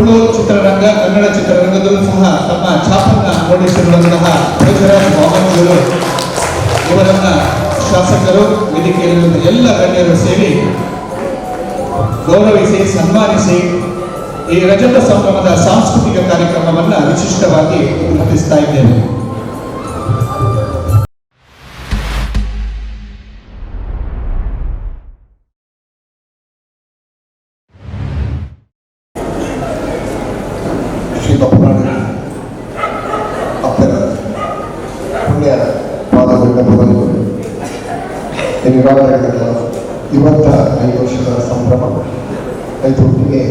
ತುಳು ಚಿತ್ರರಂಗ, ಕನ್ನಡ ಚಿತ್ರರಂಗದಲ್ಲೂ ಸಹ ತಮ್ಮ ಛಾಪನ್ನ ಮೂಡಿಸಿರುವಂತಹ ಭೋಜರಾಜ್ ವಾಮಂಜೂರು ಇವರನ್ನ ಶಾಸಕರು, ವೇದಿಕೆಯಲ್ಲಿರುವ ಎಲ್ಲ ಗಣ್ಯರು ಸೇರಿ ಗೌರವಿಸಿ, ಸನ್ಮಾನಿಸಿ ಈ ರಜತ ಸಂಭ್ರಮದ ಸಾಂಸ್ಕೃತಿಕ ಕಾರ್ಯಕ್ರಮವನ್ನ ವಿಶಿಷ್ಟವಾಗಿ ಉದ್ಘಾಟಿಸ್ತಾ ಇದ್ದೇವೆ. ಶ್ರೀ ಬಪ್ಪನಾಡು ಅಪ್ಪನ ಪುಣ್ಯ ಪಾದಗೊಂಡ ಮೊದಲು ನಿರಾಳದ 25 ವರ್ಷದ ಸಂಭ್ರಮ. ಐದೊಟ್ಟಿಗೆ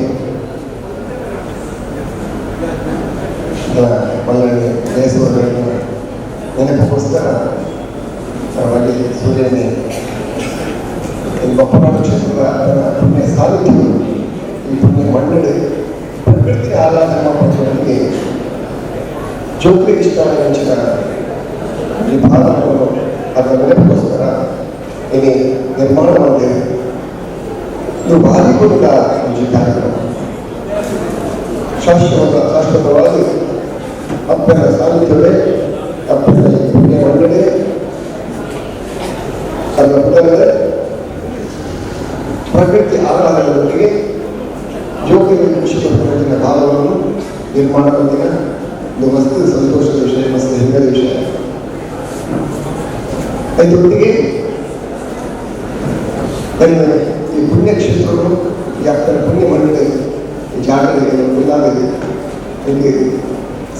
ಮಲ್ಲಣ್ಣೆ ಜಯಸೂರ್ಯನ ನೆನಪಿಗೋಸ್ಕರ ನಮಗೆ ಸೂರ್ಯನೇ ಈ ಬಪ್ಪನಾಡು ಕ್ಷೇತ್ರದ ಅಪ್ಪನ ಪುಣ್ಯ ಸಾನ್ನಿಧ್ಯವು ಈ ಪುಣ್ಯ ಮಣ್ಣು ಪ್ರಕೃತಿ ಆರಾಧನೆ ಪಂಚವನಿಗೆ ಜೋಕ್ರಿಗೆ ಇಷ್ಟ ಅಂಚಿನ ಈ ಭಾಗವನ್ನು ಅದರ ನೆನಪಿಗೋಸ್ಕರ ಇಲ್ಲಿ ನಿರ್ಮಾಣ ಮಾಡಿದೆ. ಇದು ಭಾರಿ ದೊಡ್ಡ ಒಂದು ಕಾರ್ಯಕ್ರಮ. ಶಾಶ್ವತವಾಗಿ ಅಪ್ಪನ ಸಾನ್ನಿಧ್ಯವೇ, ಅಪ್ಪನ ಈ ಪುಣ್ಯ ಮಣ್ಣೇ, ಅದರ ಪುಟಗಳೇ ಪ್ರಕೃತಿ ಆರಾಧನೆಯೊಂದಿಗೆ ಜೋಕಿಗೆ ಖುಷಿ ಪಡುವ ಭಾಗವನ್ನು ನಿರ್ಮಾಣ ಮಾಡಿದ. ಇದು ಮಸ್ತ್ ಸಂತೋಷದ ವಿಷಯ, ಮಸ್ತ್ ಹೆಮ್ಮೆಯ ವಿಷಯ. ಇದರೊಟ್ಟಿಗೆ ನನ್ನ ಈ ಪುಣ್ಯಕ್ಷೇತ್ರಗಳು, ಈ ಅಪ್ಪನ ಪುಣ್ಯ ಮಂಡಳಿ, ಈ ಜಾಗದಲ್ಲಿ ಎಲ್ಲಾಗಿದೆ ನಿಮಗೆ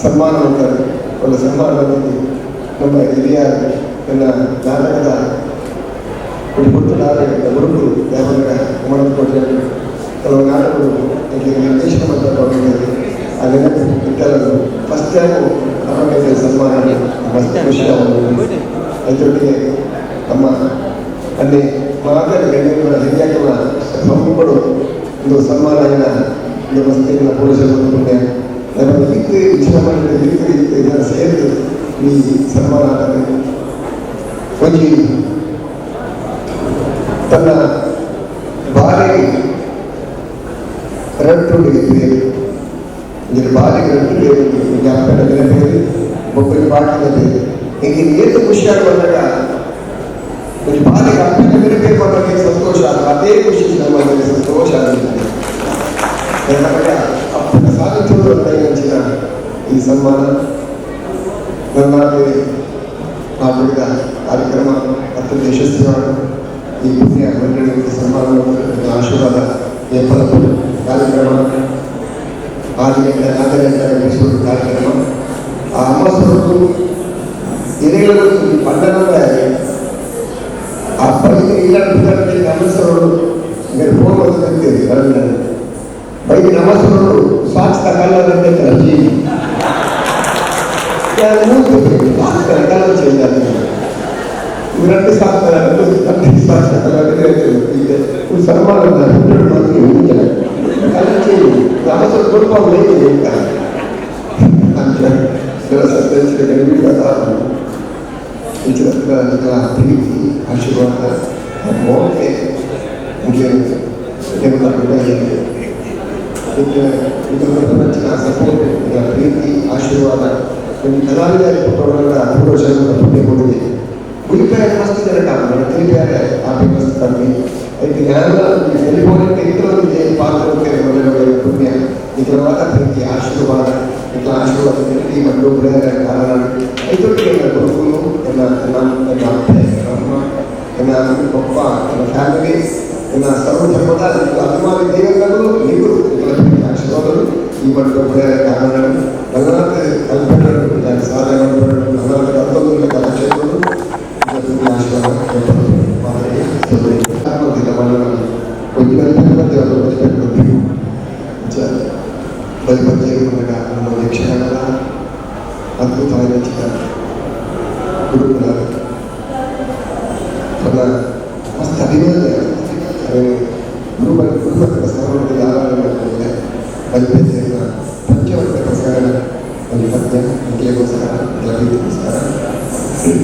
ಸನ್ಮಾನ ಮಾಡ್ತಾರೆ. ಒಳ್ಳೆ ಸನ್ಮಾನ ಬಂದಿದ್ದು ನಮ್ಮ ಹಿರಿಯ, ನನ್ನ ನಾಟಕದ ಪುಟ್ಟನಾದ ಗುರುಗಳು ದೇವರ ಕೋಟೆ ಕೆಲವು ನಾಟಕಗಳು ನನಗೆ ನಿರ್ದೇಶನ ಮಾಡ್ತಾರೆ. ಆ ನೆನಪು ಇಟ್ಟಲ್ಲದು ಫಸ್ಟ್ ಟೈಮು ನಮಗೆ ಸನ್ಮಾನ, ಮಸ್ತ್ ಖುಷಿ ಆಗುವುದು. ಅದರೊಟ್ಟಿಗೆ ನಮ್ಮ ಅಲ್ಲಿ ಮಾತಾಡಿ ಗಣ್ಯರ ಹಿರಿಯಕನ ಸಂಪಡು ಒಂದು ಸನ್ಮಾನ ಒಂದು ಮಸ್ತಿನ ಪುರುಷ ಪುಣ್ಯ ನಮ್ಮ ಇತ್ತು ವಿಚಾರ ಮಾಡಿದ ಇತ್ತು ಇತ್ತು ಇದರ ಸೇರಿದು ಈ ಸನ್ಮಾನ ಆಗ್ತದೆ. ಒಂಜಿ ತನ್ನ ಬಾರಿಗೆ ರಟ್ಟು ಬೇರೆ ಇದರ ಬಾರಿಗೆ ರಟ್ಟು ಬೇರೆ, ಅಪ್ಪನ ಬೇರೆ, ಒಬ್ಬರಿಗೆ ಬಾಟಿನ ಬೇರೆ. ಈಗ ಏತು ಖುಷಿಯಾಗಿ ಬಂದಾಗ ಒಂದು ಬಾರಿಗೆ ಅಪ್ಪನ ಬೇರೆ ಬೇಕು ಅನ್ನೋಕೆ ಸಂತೋಷ, ಅದೇ ಖುಷಿ ನಮ್ಮಲ್ಲಿ ಸಂತೋಷ ಆಗಿದೆ. ಅಪ್ಪನ ಸಾನ್ನಿಧ್ಯದ ಅಂಚಿನ ಈ ಸನ್ಮಾನ. ನನ್ನ ನಾಟಕದ ಕಾರ್ಯಕ್ರಮ ಅತ್ಯಂತ ಯಶಸ್ವಿಯಾದ ಈ ಪುಣ್ಯ ಮಂಡಳಿಗೆ ಸನ್ಮಾನ, ಆಶೀರ್ವಾದ ಏಪಲ ಕಾರ್ಯಕ್ರಮ 6 ಗಂಟೆ 4 ಗಂಟೆ ಮುಗಿಸುವ ಕಾರ್ಯಕ್ರಮ. ಆ ಅಮ್ಮಸರದ್ದು ಎಲೆಗಳು ಪಂಡನ ಆ ಬೈಕ್ ಇಲ್ಲ ನಮಸ್ಸವರು ಫೋನ್ ಬಂದು ಬೈಕ್ ನಮಸ್ಸವರು ಸಾಕ್ಸ್ತಾ ಕಲ್ಲದಂತೆ ಕಲಜಿ ಕಲರ್ ಚೇಂಜ್ ಆಗ್ತದೆ. రెండు ಸಾಕ್ತಾರೆ, రెండు ಸಾಕ್ತಾರೆ. ಈಗ ಸನ್ಮಾನ ಕಲರ್ ಚೇಂಜ್ ನಮಸ್ಸರು ಕೊಡ್ಬೋದು. ಪ್ರೀತಿ ಆಶೀರ್ವಾದ ಮೋಕೆ ಸಪೋರ್ಟ್, ಪ್ರೀತಿ, ಆಶೀರ್ವಾದ ನಿಮ್ಮ ಕಲಾವಿದ ಪುಟ್ಟವರ ಪೂರ್ವಜರ ಪುಣ್ಯ ಕೊಡುಗೆ. ಉಳಿಪಾಯ ಮಸ್ತ್ ಜನ ಕಾರಣ ತಿಳಿಪಾಯ ಆಪಿ ಮಸ್ತ್ ಕಮ್ಮಿ అయితే ಜ್ಞಾನ ಟೆಲಿಫೋನ್ ಇತರೊಂದಿಗೆ ಪಾತ್ರ ಪುಣ್ಯ ಇದರ ಮಾತ್ರ ಪ್ರೀತಿ ಆಶೀರ್ವಾದ ಇತರ ಆಶೀರ್ವಾದ ಈ ಮಂಡು ಕಾರಣ. ಐತೊಟ್ಟಿಗೆ ನನ್ನ ಗುರುಕುಲು, ನನ್ನ ನನ್ನ ನನ್ನ ಅತ್ತೆ, ನನ್ನ ಅಮ್ಮ, ನನ್ನ ಪಪ್ಪ, ನನ್ನ ಫ್ಯಾಮಿಲಿ, ನನ್ನ ಸರ್ವಧರ್ಮದ ಅಭಿಮಾನಿ ದೇವರುಗಳು ನೀವು ಪ್ರೀತಿ ಆಶೀರ್ವಾದಗಳು ಈ ಮಂಡು ಕಾರಣ. ನಲವತ್ತು ಕಲ್ಪನೆಗಳು ನಾನು ಸಾಧನೆ 40 ಕಲ್ಪನೆಗಳ ಕಲಾಕ್ಷೇತ್ರಗಳು ಆಶೀರ್ವಾದ ಬಲಿಪಂಚ ನಮ್ಮ ಯಕ್ಷಗಾನದ ಅದ್ಭುತವಾದ ಗುರುಕುಲ ತನ್ನ ಮಸ್ತ್ ಅಭಿಮಾನಿ ಗುರುಬ ಗುರುಮಠದ ಸ್ಥಾನದಲ್ಲಿ ಆರಾಧನೆ ಮಾಡಿಕೊಂಡಿದೆ. ಬಲಿಪಂಚೆಯ ಪಂಚವರ್ಗ ಪ್ರಸಾರಣ ಒಂದು ಪದ್ಯ ಮಕ್ಕಳಿಗೋಸ್ಕರ, ಪ್ರೀತಿಗೋಸ್ಕರ. Thank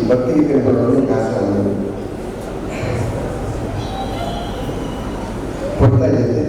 ಭಕ್ತಿಗೀತೆ ಬರೋದು ಆಸೆ ಆಗಿದೆ. ಕೊಡ್ತಾ ಇದ್ದೆ.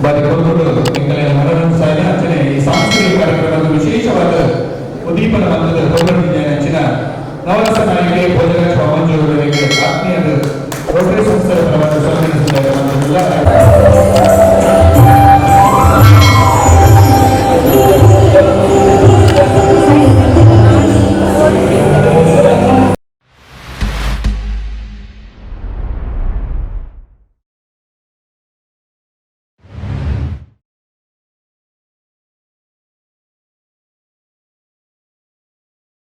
ಬಾರಿ ಕೊರ್ಪುಡು ಎಂಕಲೆನ ಮನರಂಜನೆ ಅಂಚನೆ ಈ ಸಾಂಸ್ಕೃತಿಕ ಕಾರ್ಯಕ್ರಮದ ವಿಶೇಷವಾದ ಉದ್ದೀಪನ ಮಂತ್ರದ ಕೊರ್ಪುಡಿನ ನವರಸ ನಾಯಕಿ ಭೋಜರಾಜ್ ವಾಮಂಜೂರವರಿಗೆ ಆತ್ಮೀಯದ ರೋಟರಿ ಸಂಸ್ಥೆಯ ಪರವಾಗಿ ಸ್ವಾಗತಿಸಿದ್ದಾರೆ.